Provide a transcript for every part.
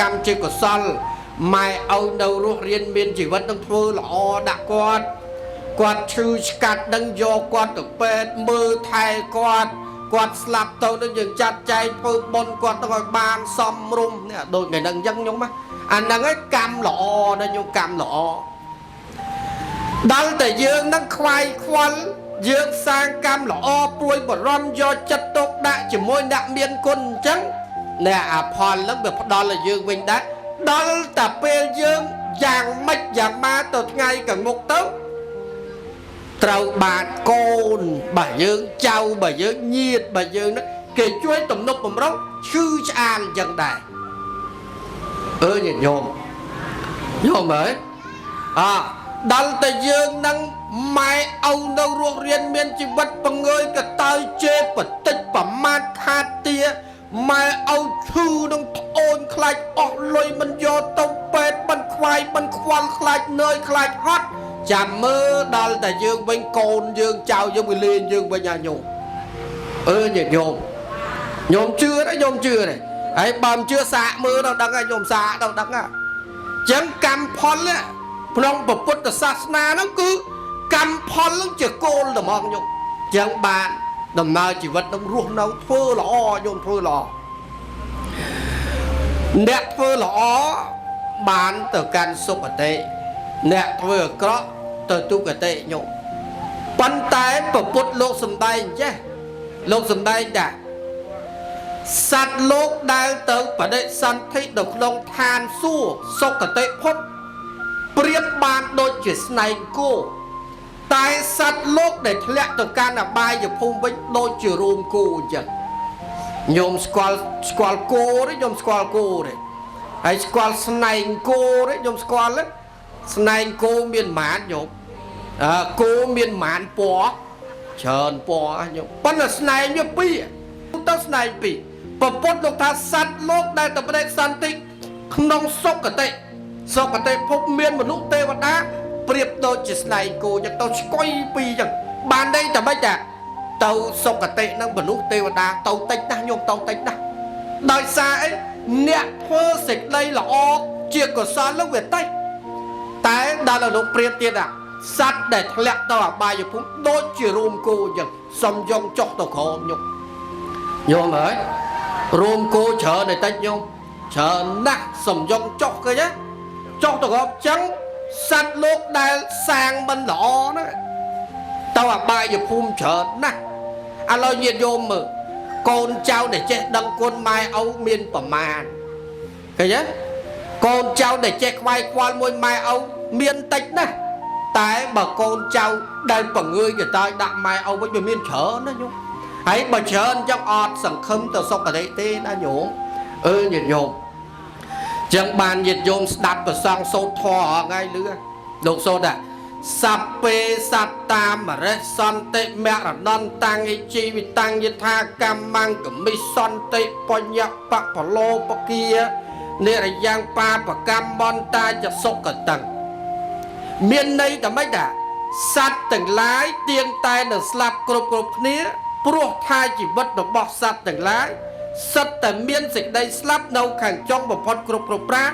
កម្មជាកុសលម៉ែឪនៅរស់រានមានជីវិតនឹងធ្វើល្អដាក់គាត់គាត់ឈឺឆ្កាត់នឹងយកគាត់ទៅពេទ្យមើលថែគាត់គាត់ស្លាប់ទៅនឹងយើងចាត់ចែងធ្វើបុណ្យគាត់ទៅឲ្យបានសមរម្យនេះដូចថ្ងៃហ្នឹងអញ្ចឹងញោមណាអាហ្នឹងឯងកម្មល្អណាញោមកម្មល្អដល់តែយើងនឹងខ្វាយខ្វល់យើងសាងកម្មល្អព្រួយបារម្ភយកចិត្តទុកដាក់ជាមួយអ្នកមានគុណអញ្ចឹងអ្នកអាផលហ្នឹងវាផ្ដល់ឲ្យយើងវិញដែរដល់តែពេលយើងយ៉ាងម៉េចយ៉ាងម៉ាទៅថ្ងៃខាងមុខទៅត្រូវបានកូនបើយើងចៅបើយើងញាតបើយើងហ្នឹងគេជួយទំនប់បំរុងឈឺឆ្អាលអញ្ចឹងដែរអើញាតិញោមញោមអើយអដល់តែយើងនឹងម៉ែឪនៅរស់រានមានជីវិតបង្ើយកតើយជេរបតិចប្រមាថខាតទាម៉ែឪឈឺនឹងត្អូនខ្លាចអស់លុយមិនយកទៅពេទ្យមិនខ្វាយមិនខ្វល់ខ្លាចនឿយខ្លាចហត់ចាំមើលដល់តែយើងវិញកូនយើងចៅយើងវាលេងយើងវិញអាញោមអើញាតិញោមញោមជឿទេញោមជឿទេហើយបើមិនជឿសាកមើលដល់ដឹងហើយញោមសាកដល់ដឹងហ่ะចឹងកម្មផលនេះក្នុងពុទ្ធសាសនាហ្នឹងគឺកម្មផលហ្នឹងជាគោលត្មងញោមចឹងបានដំណើរជីវិតនឹងរស់នៅធ្វើល្អញោមធ្វើល្អអ្នកធ្វើល្អបានទៅកាន់សុគតិអ្នកធ្វើអាក្រក់ទៅទុគតិញោមប៉ុន្តែពពុទ្ធលោកសំដែងចេះលោកសំដែងថាសត្វលោកដែលទៅបដិសន្ធិនៅក្នុងឋានសួគ៌សុគតិភពប្រៀបបានដូចជាស្នែងគោតែសត្វលោកដែលធ្លាក់ទៅកាន់អបាយភូមិវិញដូចជារោមគោអញ្ចឹងញោមស្គាល់ស្គាល់គោទេញោមស្គាល់គោទេហើយស្គាល់ស្នែងគោទេញោមស្គាល់ទេស្នែងគោមានម៉ានញោមអើគោមានម៉ានពណ៌ច្រើនពណ៌ញោមប៉ុន្តែស្នែងវាពីរទៅស្នែងពីរពពុទ្ធលោកថាសត្វលោកដែលទៅបដិសន្ធិក្នុងសុគតិសុគតិភពមានមនុស្សទេវតាប្រៀបដូចជាស្នែងគោចឹងទៅឆ្កុយពីរចឹងបានន័យតែម៉េចតាទៅសុគតិនឹងមនុស្សទេវតាទៅតិចណាស់ញោមទៅតិចណាស់ដោយសារអីអ្នកធ្វើសេចក្តីល្អជាកុសលនឹងវាតិចតែដល់ឲ្យលោកព្រាបទៀតអាសត្វដែលធ្លាក់ទៅអបាយភូមិដូចជារោមគោអញ្ចឹងសំយងចុះទៅក្រោមញោមញោមអើយរោមគោច្រើនតែតិចញោមច្រើនណាស់សំយងចុះឃើញទេចុះទៅក្រោមអញ្ចឹងសត្វលោកដែលសាងមិនល្អណាទៅអបាយភូមិច្រើនណាស់ឥឡូវញាតិញោមមើលកូនចៅដែលចេះដឹងគុណម៉ែឪមានប្រមាណឃើញទេកូនចៅដែលចេះខ្វាយខ្វល់មួយម៉ែឪមានតិចណាស់តែបើកូនចៅដែលបង្ើយកតើយដាក់ម៉ែឪវិញវាមានច្រើនណាញោមហើយបើច្រើនអញ្ចឹងអត់សង្ឃឹមទៅសុគតិទេណាញោមអឺញាតិញោមចឹងបានញាតិញោមស្ដាប់ប្រសងសូត្រធម៌រាល់ថ្ងៃលឺលោកសូត្រថាសព្ពេសត្តាមរិសន្តិមរណន្តតាំងិជីវិតាំងយថាកម្មង្កមិសន្តិបញ្ញបបលោបគានិរយ៉ាងបាបកម្មមន្តាចសុគតੰមានន័យតែម៉េចថាសត្វទាំងឡាយទៀងតែនឹងស្លាប់គ្រប់គ្រប់គ្នាព្រោះថាជីវិតរបស់សត្វទាំងឡាយសិតតែមានសេចក្តីស្លាប់នៅខាងចុងបំផុតគ្រប់គ្រប់ប្រាណ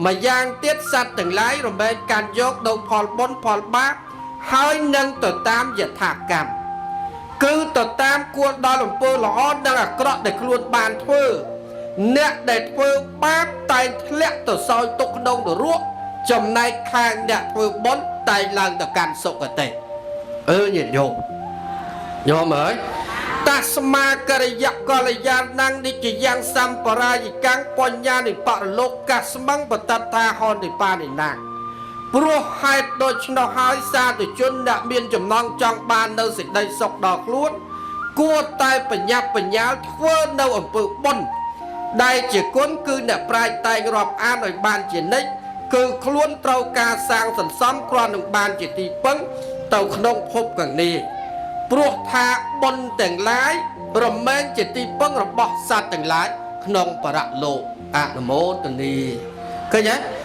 ម្យ៉ាងទៀតសត្វទាំងឡាយរមែងកាន់យកនៅផលបុណ្យផលបាបហើយនឹងទៅតាមយថាកម្មគឺទៅតាមគួរដល់អំពើល្អនិងអាក្រក់ដែលខ្លួនបានធ្វើអ្នកដែលធ្វើបាបតែងធ្លាក់ទៅសោយទុក្ខក្នុងនរកចំណែកខាងអ្នកធ្វើបុណ្យតែងឡើងទៅកាន់សុគតិអឺញាតិញោមញោមអើយតាស្មាករិយកល្យាណੰនិច្ចយ៉ាងសម្បរាយកាំងបញ្ញានិបរលោកកស្មੰបតថាហននិបានិណាំងព្រោះហេតុដូច្នោះហើយសាធុជនអ្នកមានចំណងចង់បាននៅសេចក្តីសុខដល់ខ្លួនគួរតែបញ្ញាប់បញ្ញាលធ្វើនៅអំពើបុណ្យដែលជាគុណគឺអ្នកប្រាជ្ញតែងរាប់អានឲ្យបានជានិច្ចគឺខ្លួនត្រូវការសាងសន្សំគ្រាន់នឹងបានជាទីពឹងទៅក្នុងភពខាងនេះព្រោះថាបុណ្យទាំងឡាយរមែងជាទីពឹងរបស់សត្វទាំងឡាយក្នុងបរលោកអនុមោទនីឃើញទេ។